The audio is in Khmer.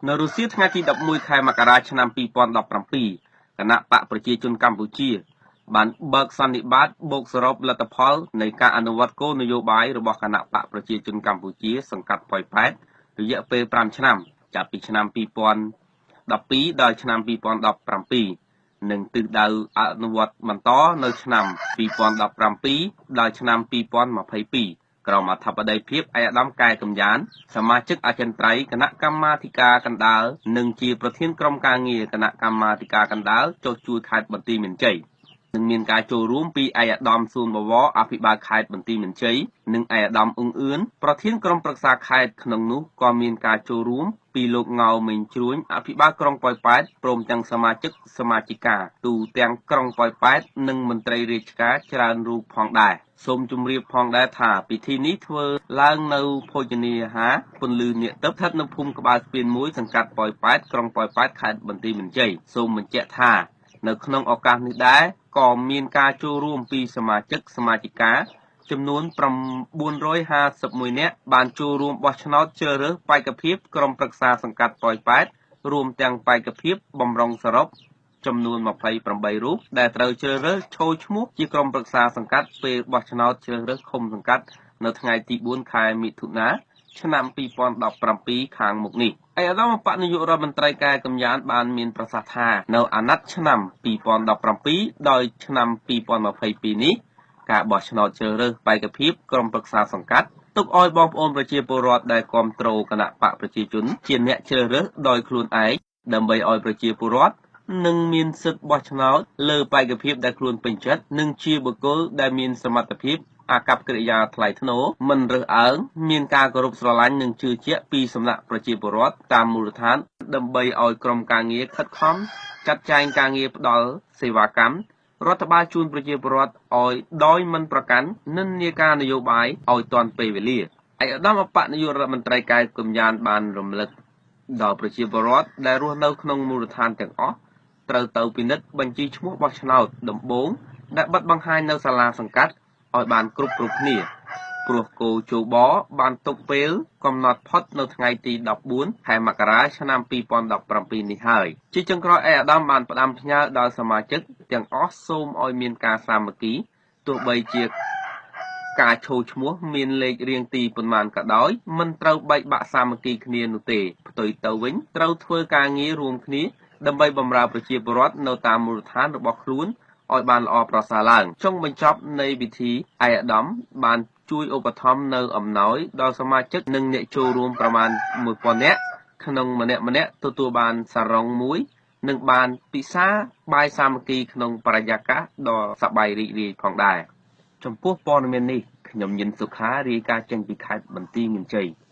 នៅរុស្ស៊ីថ្ងៃទី11ខែមករាឆ្នាំ2017គណៈបកប្រជាជនកម្ពុជាបានបើកសន្និបាតបូកសរុបលទ្ធផលនៃការអនុវត្តគោលនយោបាយរបស់គណៈបកប្រជាជនកម្ពុជាសង្កាត់ប៉ោយប៉ែតរយៈពេល5ឆ្នាំចាប់ពីឆ្នាំ2012ដល់ឆ្នាំ2017និងទិសដៅអនុវត្តបន្តនៅឆ្នាំ2017ដល់ឆ្នាំ2022ក្រមអធិបតីភាពឯកឧត្តមកែកំយ៉ានសមាជិកអចិន្ត្រៃយ៍គណៈកម្មាធិការកណ្ដាលនិងជាប្រធានក្រុមការងារគណៈកម្មាធិការកណ្ដាលចុះជួយខេត្តបន្ទាយមានជ័យនឹងមានការចូលរួមពីឯកឧត្តមសួនបវរអភិបាលខេត្តបន្ទាយមានជ័យនិងឯកឧត្តមអ៊ុងអឿនប្រធានក្រុមប្រឹក្សាខេត្តក្នុងនោះក៏មានការចូលរួមពីលោកងៅមេងជ្រួញអភិបាលក្រុងប៉ោយប៉ែតព្រមទាំងសមាជិកសមាជិកាទូទាំងក្រុងប៉ោយប៉ែតនិងមន្ត្រីរាជការច្រើនរូបផងដែរសូមជម្រាបផងដែរថាពិធីនេះធ្វើឡើងនៅភោជនីយហាពន្លឺនាគទឹកស្ថិតនៅភូមិក្បាលស្ពាន1សង្កាត់ប៉ោយប៉ែតក្រុងប៉ោយប៉ែតខេត្តបន្ទាយមានជ័យសូមបញ្ជាក់ថានៅក្នុងឱកាសនេះដែរក៏មានការចូលរួមពីសមាជិកសមាជិកាចំនួន951នាក់បានចូលរួមបោះឆ្នោតជ្រើសរើសបេក្ខភាពក្រុមប្រឹក្សាសង្កាត់ប៉ោយប៉ែតរួមទាំងបេក្ខភាពបំរុងសរុបចំនួន28រូបដែលត្រូវជ្រើសរើសចូលឈ្មោះជាក្រុមប្រឹក្សាសង្កាត់ពេលបោះឆ្នោតជ្រើសរើសឃុំសង្កាត់នៅថ្ងៃទី4ខែមិថុនាឆ្នាំ2017ខាងមុខនេះឯកឧត្តមបនាយករដ្ឋមន្ត្រីកែកំយ៉ានបានមានប្រសាសន៍ថានៅអាណត្តិឆ្នាំ2017ដល់ឆ្នាំ2022នេះការបោះឆ្នោតជ្រើសរើសបេក្ខភាពក្រុមប្រឹក្សាសង្កាត់ទុកឲ្យបងប្អូនប្រជាពលរដ្ឋដែលគាំទ្រគណៈបកប្រជាជនជាអ្នកជ្រើសរើសដោយខ្លួនឯងដើម្បីឲ្យប្រជាពលរដ្ឋនឹងមានសិទ្ធិបោះឆ្នោតលើបេក្ខភាពដែលខ្លួនពេញចិត្តនិងជាបុគ្គលដែលមានសមត្ថភាពអាកប្បកិរិយាថ្លៃថ្នូរមិនរើសអើងមានការគោរពស្រឡាញ់និងជឿជាក់ពីសំណាក់ប្រជាពលរដ្ឋតាមមូលដ្ឋានដើម្បីឲ្យក្រុមការងារខិតខំចាត់ចែងការងារផ្ដល់សេវាកម្មរដ្ឋបាលជូនប្រជាពលរដ្ឋឲ្យដោយមិនប្រកាន់និន្នាការនយោបាយឲ្យទាន់ពេលវេលាឯកឧត្តមអបនាយករដ្ឋមន្ត្រីកែកំយ៉ានបានរំលឹកដល់ប្រជាពលរដ្ឋដែលរស់នៅក្នុងមូលដ្ឋានទាំងអស់ត្រូវទៅពិនិត្យបញ្ជីឈ្មោះបោះឆ្នោតដំបូងដែលបិទបង្ហាញនៅសាលាសង្កាត់ឲ្យបានគ្រប់គ្នាព្រោះគោជបបានទុកពេលកំណត់ផុតនៅថ្ងៃទី14ខែមករាឆ្នាំ2017នេះហើយជាចុងក្រោយឯកឧត្តមបានផ្ដាំផ្ញើដល់សមាជិកទាំងអស់សូមឲ្យមានការសាមគ្គីទោះបីជាការឈោឈ្មោះមានលេខរៀងទីប៉ុន្មានក៏ដោយមិនត្រូវបែកបាក់សាមគ្គីគ្នានោះទេផ្ទុយទៅវិញត្រូវធ្វើការងាររួមគ្នាដើម្បីបម្រើប្រជាពលរដ្ឋនៅតាមមូលដ្ឋានរបស់ខ្លួនឲ្យបានល្អប្រសើរឡើងចុងបញ្ចប់នៃពិធីឯកឧត្តមបានជួយឧបត្ថម្ភនៅអំណោយដល់សមាជិកនិងអ្នកចូលរួមប្រមាណ1000នាក់ក្នុងម្នាក់ៗទទួលបានសារងមួយនិងបានពិសាបាយសាមគ្គីក្នុងបរិយាកាសដ៏សប្បាយរីករាយផងដែរចំពោះព័ត៌មាននេះខ្ញុំញិនសុខារាយការណ៍ចេញពីខេត្តបន្ទាយមានជ័យ។